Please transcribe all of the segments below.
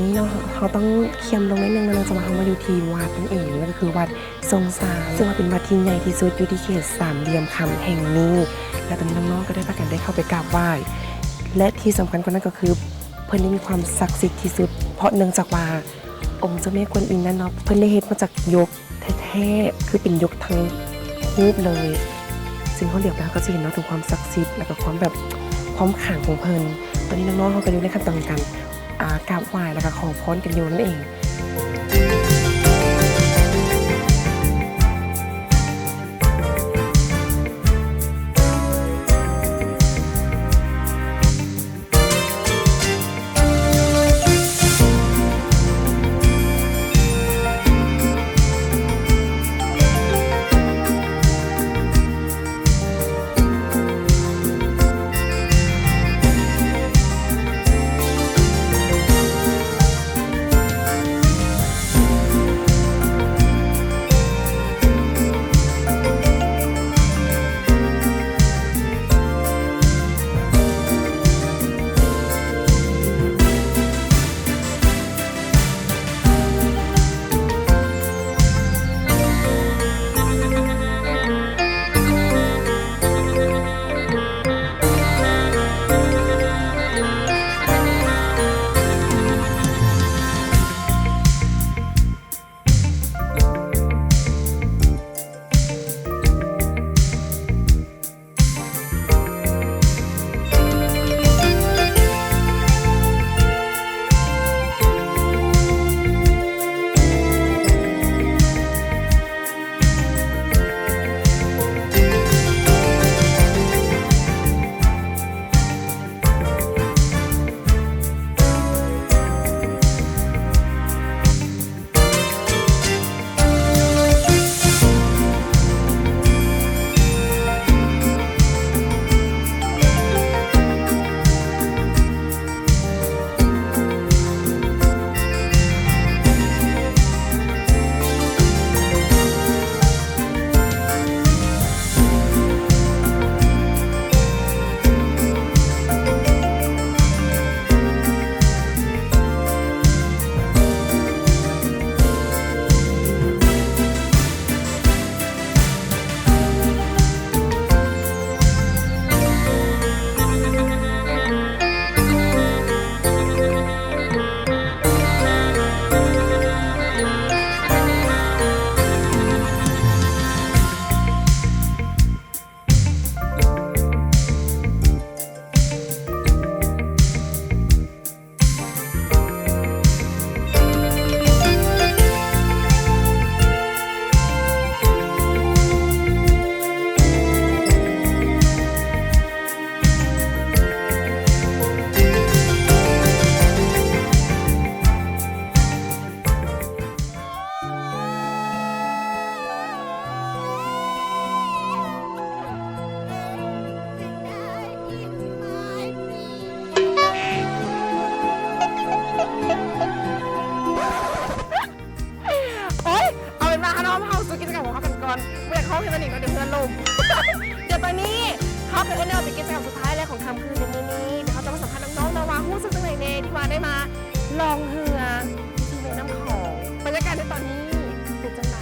ນີ້ເນາະ ເຮົາຕ້ອງຄຽມລົງໜ້ອຍໜຶ່ງເນາະ ເນື່ອງຈາກວ່າເຮົາມາຢູ່ທີ່ວັດນັ້ນເອງ ນັ້ນກໍຄືວັດຊົງຊານ ເຊິ່ງວ່າເປັນວັດທີ່ໃຫຍ່ທີ່ສຸດຢູ່ທີ່ເຂດສາມຫຼ່ຽມຄຳແຫ່ງນີ້ ແລະ ຕອນນີ້ນ້ອງໆກໍໄດ້ພາກັນໄດ້ເຂົ້າໄປກາບໄຫວ້ ແລະ ທີ່ສຳຄັນກວ່ານັ້ນກໍຄື ເພິ່ນໄດ້ມີຄວາມສັກສິດທີ່ສຸດ ເພາະເນື່ອງຈາກວ່າອົງເຈົ້າແມ່ກວນອິມນັ້ນເນາະ ເພິ່ນໄດ້ເຮັດມາຈາກຢົກ ແທ້ໆ ຄືເປັນຍົກທັງຮູບເລີຍ ເຊິ່ງເຮົາຫຼຽວໄປເຮົາກໍຈະເຫັນເນາະເຖິງຄວາມສັກສິດ ແລ້ວກໍຄວາມແບບ ຄວາມຂລັງຂອງເພິ່ນ. ຕອນນີ້ນ້ອງໆ ເຮົາກໍຢູ່ໃນຂັ້ນຕອນຂອງການ ອ່າ ກາບໄຫວ້ ແລ້ວກໍຂໍພອນກັນຢູ່ນັ້ນເອງ. ໂອ້ຍ ເອົາເປັນວ່າເຮົາເນາະ ເຮົາສູ່ກິດຈະກຳຂອງເຮົາກັນກ່ອນ ບໍ່ຢາກຮ້ອງເພງຕອນນີ້ເນາະ ດຽວເພື່ອນລົມ. ດຽວຕອນນີ້ເຮົາກໍເອີ້ນວ່າເປັນກິດຈະກຳສຸດທ້າຍແລ້ວຂອງຄ່ຳຄືນໃນມື້ນີ້ ດຽວເຮົາຈະມາສຳພາດນ້ອງໆ ເນາະວ່າຮູ້ສຶກຈັ່ງໃດແດ່ ທີ່ວ່າໄດ້ມາລ່ອງເຮືອທີ່ແມ່ນ້ຳຂອງ ບັນຍາກາດໃນຕອນນີ້ເປັນຈັ່ງໃດ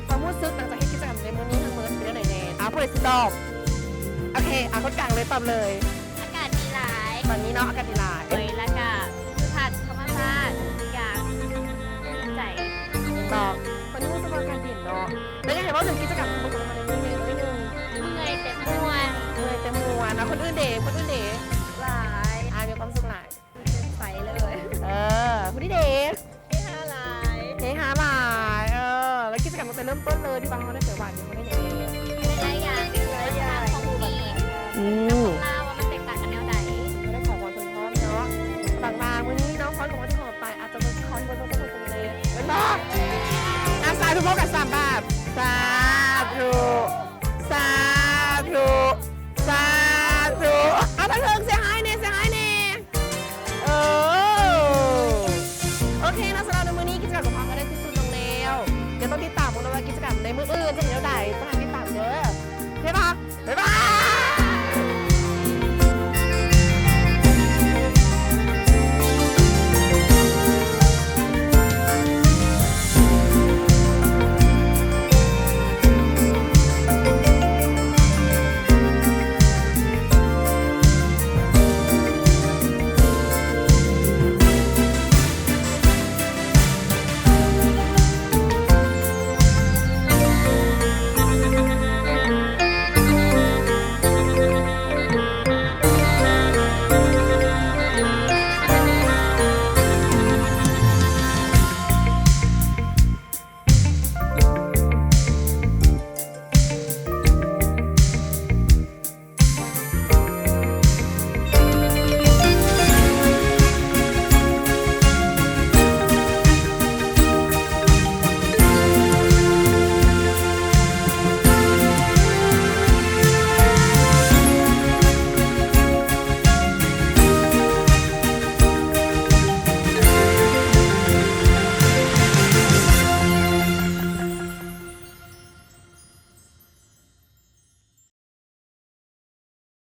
ຄວາມຮູ້ສຶກຫຼັງຈາກເຮັດກິດຈະກຳໃນມື້ນີ້ທັງໝົດເປັນຈັ່ງໃດແດ່? ອ່າ ຜູ້ໃດຊິຕອບ? ໂອເຄ ອ່າ ຄົນກາງເລີຍ ຕອບເລີຍ. ອາກາດດີຫຼາຍ ຕອນນີ້ເນາະ ອາກາດດີຫຼາຍ ໂດຍ ແລ້ວກະ ຄືພັກທຳມະຊາດ ທຸກຢ່າງຊື່ນໃຈ ເນາະ ຕອນນີ້ຮູ້ສຶກວ່າອາກາດເຢັນເນາະ ແລ້ວຢາກໃຫ້ເວົ້າເຖິງກິດຈະກຳຂອງພວກເຮົາໃນມື້ນີ້ໜ້ອຍໜຶ່ງ. ເມື່ອຍແຕ່ມ່ວນ ເມື່ອຍແຕ່ມ່ວນນະ. ຄົນອື່ນເດ? ຄົນອື່ນເດ? ຫຼາຍ ອາ ມີຄວາມສຸກຫຼາຍ ເຕັມໃສເລີຍ ເອີ ຜູ້ນີ້ເດ? ເຮຮາຫຼາຍ ເຮຮາຫຼາຍ ເອີ ແລ້ວກິດຈະກຳຕັ້ງແຕ່ເລີ່ມຕົ້ນເລີຍ ທີ່ວ່າເຮົາໄດ້ໄປຫວານ ເຮົາໄດ້ຫຍັງແດ່? ໄດ້ຫຼາຍຢ່າງ ໄດ້ຫຼາຍຢ່າງ ວັດທະນະທຳຂອງຜູ້ຍິງ ອືມ ກັບຂອງລາວວ່າມັນແຕກຕ່າງກັນແນວໃດ? ໄດ້ຂອງຫວານຂອງທອດເນາະ ບາງໆ ມື້ນີ້ເນາະ ຄອນຂອງມັນຈະຫອມໄປ ອາດຈະເປັນຄອນເບິ່ງເບິ່ງເບິ່ງເບິ່ງເລີຍ ແມ່ນບໍ່? ອາ ສາທຸ ພ້ອມກັນສາມບາດ ສາທຸ ສາທຸ ສາທຸ ອາ ທາງເທິງເຊຮາຍແດ່ ເຊຮາຍແດ່. ເອີ ໂອເຄເນາະ ສຳລັບໃນມື້ນີ້ກິດຈະກຳຂອງເຮົາກໍໄດ້ສິ້ນສຸດລົງແລ້ວ ດຽວຕ້ອງຕິດຕາມເບິ່ງເນາະວ່າກິດຈະກຳໃນມື້ອື່ນຈະເປັນແນວໃດ.